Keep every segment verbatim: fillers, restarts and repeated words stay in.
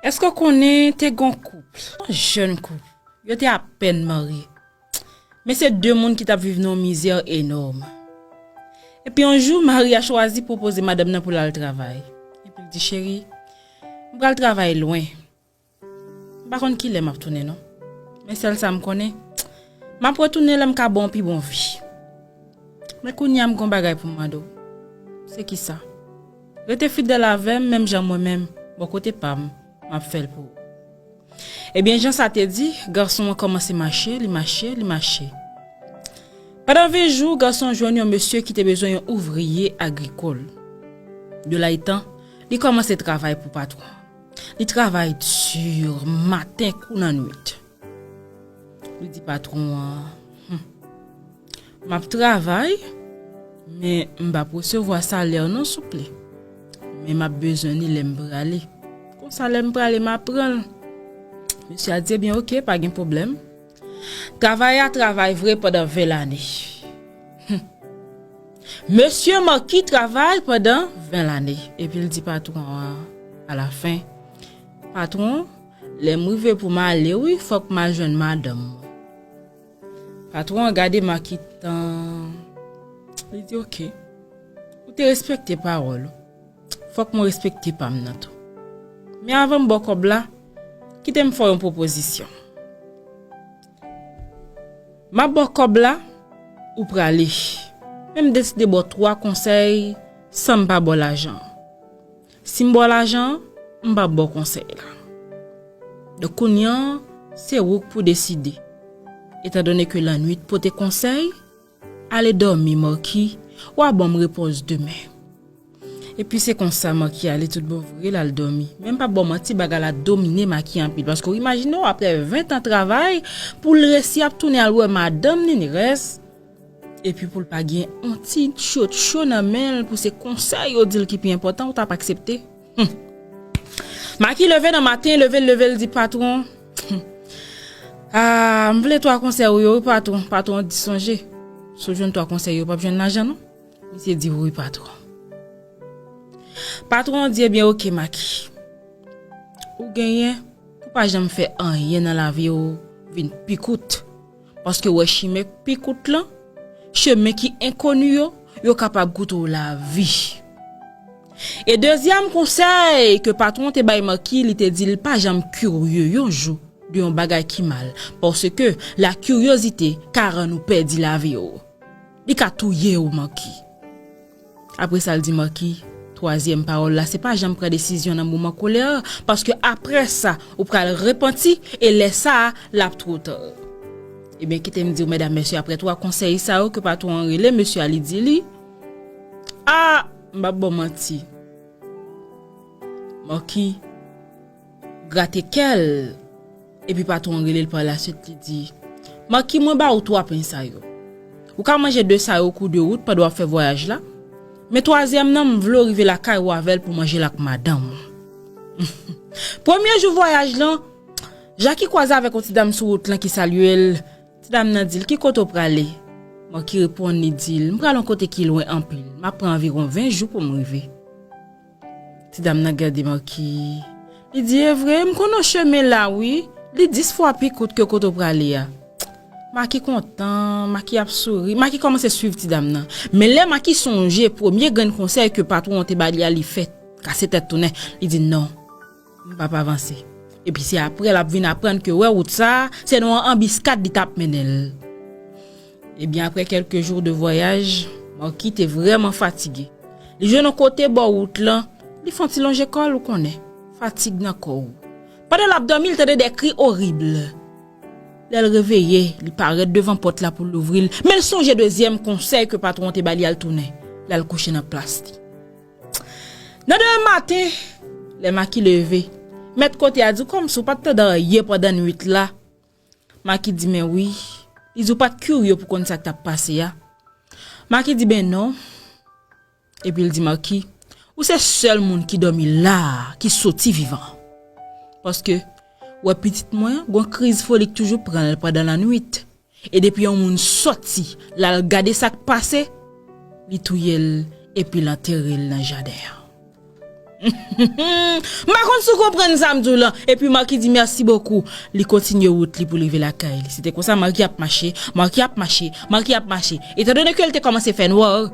Èske w konnen te gen yon koup, yon jèn koup, yo te apèn marye. Men se de moun ki t ap viv nan yon mizè enòm. Epi yon jou, mari a chwazi pwopoze madanm nan pou l al travay. Epi l di, cheri, m pral travay lwen. M pa konn kilè m ap tounen non. Men sèl sa m konnen, m ap retounen lè m ka ba w yon pi bon vi. Men kounye a m gen yon bagay pou m mande w. Se kisa? Rete fidèl avè m, menm jan mwen menm, bò kote pa m, m ap fè l pou ou. Ebyen, jan sa te di, gason an kòmanse mache, li mache, li mache. Pandan ven jou, gason an jwenn yon mesye ki te bezwen yon ouvriye agrikòl. De la etan, li kòmanse travay pou patwon an. Li travay di, maten kou nan nwit. Li di patwon an, hmm, m ap travay, men m p ap resevwa salè non souple. Men m ap bezwen li lè m prale. Konsa lè m prale, m a pran l. Mesye a di, ebyen, oke, pa gen pwoblèm. Travay a travay vre pandan ven lane. Hmm. Mesye Marky travay pandan ven lane. Epi l di patwon an, alafen, patwon, lè m rive pou m ale, wi, fòk m al jwenn madanm mwen. Patwon an gade Marky tan. Li di, oke. Ou te respekte pawòl ou. Fòk mwen respekte pa m nan tou. Men avan m ba w kòb la, kite m fè w yon pwopozisyon. M ap ba w kòb la, ou prale. Men m deside ba w twa konsèy san m pa ba w lajan an. Si m ba w lajan an, m p ap ba w konsèy la. Donk kounye a, se ou k pou deside. Etandone ke lannwit pote konsèy, ale dòmi, Marky, w a ban m repons demen. Epi se konsa Marky ale tout bon vre, l al dòmi. Men m p ap ba w manti, bagay la domine Marky anpil. Paske w imajine w, aprè ven tan travay, pou l resi ap tounen al wè madanm li, ni rès. Epi pou l pa gen yon ti tchotcho nan men l, pou se konsèy yo di l ki pi enpòtan, ou t ap aksepte? Hmm. Marky leve nan maten, leve l, leve l di patwon, hmm, ah, m vle twa konsèy ou yo, wi, patwon. Patwon di, sonje, si w jwenn twa konsèy yo, w p ap jwenn lajan non. Misye di, wi, patwon. Patwon an di, ebyen, oke, Marky. Ou genyen pou pa janm fè anyen nan lavi w vin pi kout. Paske w wè chimen pi kout lan, chemen ki enkoni yo, yo kapab koute w lavi. E dezyèm konsèy ke patwon te bay Marky, li te di l pa janm kirye yon jou de yon bagay ki mal, paske la kiryozite ka rann ou pèdi lavi w. Li ka touye w, Marky. Apre sa, l di Marky, twazyèm pawòl la, se pa janm pran desizyon nan moman kolè, paske apre sa, ou pral repanti, e lè sa a, l ap twò ta. Ebyen, kite m di w, medam, mesye, aprè twa konsèy sa yo ke patwon an rele, mesye a, li di li, a, m p ap ba w manti. Marky grate kè l. Epi patwon an rele l pa laswit, li di, Marky, mwen ba ou twa pen sa yo. Ou ka manje de sa yo kou de wout pandan w ap fè vwayaj la. Men twazyèm nan, m vle w rive lakay ou avè l pou manje l ak madanm ou. Premye jou vwayaj lan, Jackie kwaze avèk yon ti dam sou wout lan ki salye l. Ti dam nan di l, ki kote w prale? Marky reponn, li di l, m prale yon kote ki lwen anpil. M ap pran anviwon ven jou pou m rive. Ti dam nan gade Marky. Li di, e vre, m konn yon chemen la, wi. Li dis fwa pi kout ke kote w prale a. Marky kontan, Marky ap souri. Marky kòmanse swiv ti dam nan. Men lè Marky sonje premye grenn konsèy ke patwon an te ba li a, li fè kase tèt tounen. Li di, non, m p ap avanse. Epi se apre l ap vin aprann ke wè wout sa a, se nan yon anbiskad li t ap mennen l. Ebyen, aprè kèlke jou de vwayaj, Marky te vrèman fatige. Li jwenn yon kote bò wout lan, li fè yon ti lonje kò l, ou konnen, fatig nan kò w. Pandan l ap dòmi, li tande de kri orib. Lè l reveye, li parèt devan pòt la pou l louvri l, men l sonje dezyèm konsèy ke patwon an te ba li a, l tounen, l al kouche nan plas li. Nan demen maten, lè Marky leve, mèt kote a di w kòmsi w pa t tande anyen pandan nwit la. Marky di, men wi. Li di, ou pa t kirye pou konn sa k t ap pase a. Marky di, ben non. Epi l di Marky, ou se sèl moun ki dòmi la a ki soti vivan. Paske, wè pitit mwen, gon kriz foli k toujou pran l pandan lannwit. E depi yon moun sòti, l al gade sa k pase, li touye l epi l antere l nan jaden an. M pa konn si w konprann sa m di w lan. Epi Marky di mèsi bokou. Li kontinye wout li pou l rive lakay li. Se te konsa Marky ap mache, Marky ap mache, Marky ap mache. Etandone ke l te kòmanse fè nwa,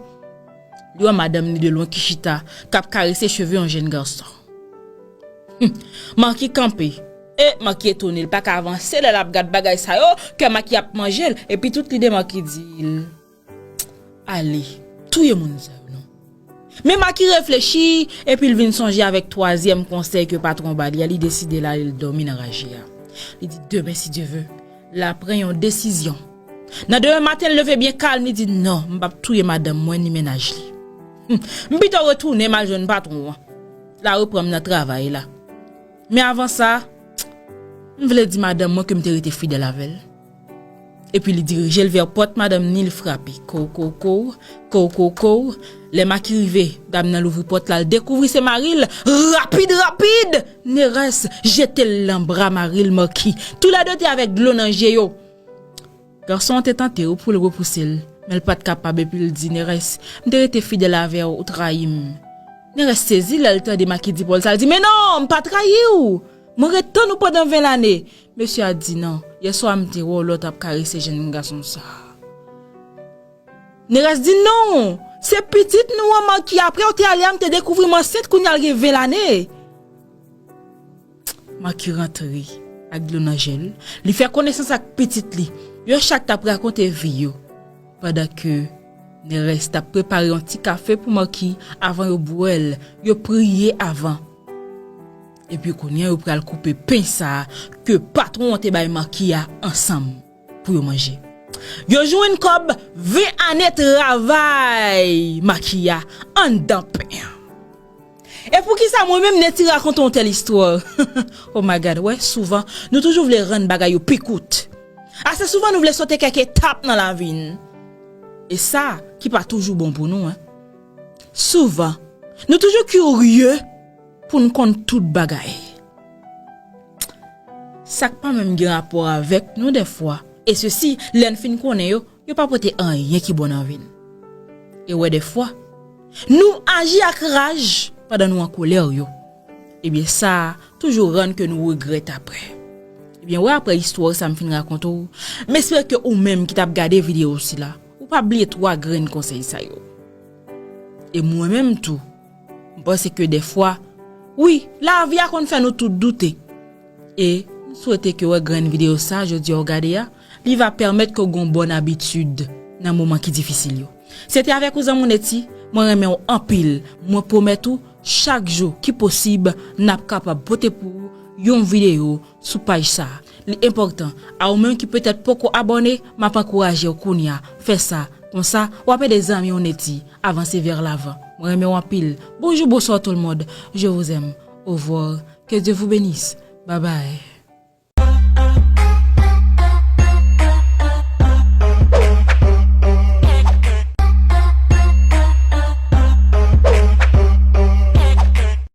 li wè madanm ni de lwen ki chita, k ap karese cheve yon jèn gason. Marky kanpe. E Marky etone, l pa ka avanse lè l ap gad bagay sa yo, kè Marky ap manje l. Epi tout lide Marky di l, ale, touye moun sa yo non. Men Marky reflechi, epi l vin sonje avèk twazyèm konsèy ke patwon ba li a, li deside l ale l dòmi nan raje a. Li di, demen, si Dye ve, l a pran yon desizyon. Nan demen maten, l leve byen kalm, li di, non, m p ap touye madanm mwen ni mennaj li. Hmm, m pito retounen m al jwenn patwon an. L a reprann m nan travay la. Men avan sa, m vle di madanm mwen ke m te rete fidèl avè l. Epi li dirije l vè pòt madanm ni, li frape. Kou, kou, kou, kou, kou, kou. Lè Marky rive, dam nan louvri pòt la, l dekouvri se mari l. Rapid, rapid! Nerès jete l nan bra mari l, Marky. Toulède te avèk dlo nan je yo. Gason an te tante wi pou l repouse l, men l pa t kapab epi l di, Nerès, m te rete fidèl avè w, ou trayi m. Nerès sezi lè l tande Marky di pawòl sa, l di, men non, m pa trayi w! Mwen ret tann ou pandan ven lane. Mesye a di, non, yèswa m te wè w lè w t ap karese jèn gason sa. Nerès di, non, se pitit nou an Marky, apre w te ale a, m te dekouvri m ansent, kounye a l gen ven lane. Marky rantre ak dlo nan je l. Li fè konesans ak pitit li. Yo chak t ap rakonte vi yo. Pandan ke Nerès t ap prepare yon ti kafe pou Marky avan yo bwè l, yo priye avan. Epi kounye a yo pral koupe pen sa a ke patwon an te bay Marky a ansanm pou yo manje. Yo jwenn kòb ven ane travay Marky a anndan pen an. E poukisa mwen menm Netty rakonte yon tèl istwa? Oh my God, wè, souvan, nou toujou vle rann bagay yo pi kout. Ase souvan nou vle sote kèk etap nan lavi n. E sa ki pa toujou bon pou nou, en. Souvan, nou toujou kirye pou n konn tout bagay. Sa k pa menm gen rapò avèk nou dèfwa. E sesi, lè n fin konnen yo, yo pa pote anyen ki bon nan vi n. E wè dèfwa, nou aji ak raj pandan nou an kolè yo. Ebyen sa a toujou rann ke nou regrèt apre. Ebyen wè, apre istwa sa m fin rakonte w, m espere ke ou menm ki t ap gade videyo sila, ou pa bliye twa grenn konsèy sa yo. E mwen menm tou, m panse ke dèfwa, wi, lavi a konn fè nou tout doute. E m swete ke wè grenn videyo sa jodi a w gade a, li va pèmèt ke w gen yon bòn abitid nan moman ki difisil yo. Se te avèk ou zanmi w Netty, mwen renmen w anpil. Mwen pwomèt ou, chak jou ki posib, n ap kapab pote pou ou yon videyo sou paj sa a. Li enpòtan, a ou menm ki petèt poko abòne, m ap ankouraje w kounye a, fè sa. Konsa, w ap ede zanmi w Netty avanse vè lavan. Mwen renmen w anpil. Bonjou, bonswa tout le monde. Je vous aime. Au revoir. Que Dieu vous bénisse. Bye bye.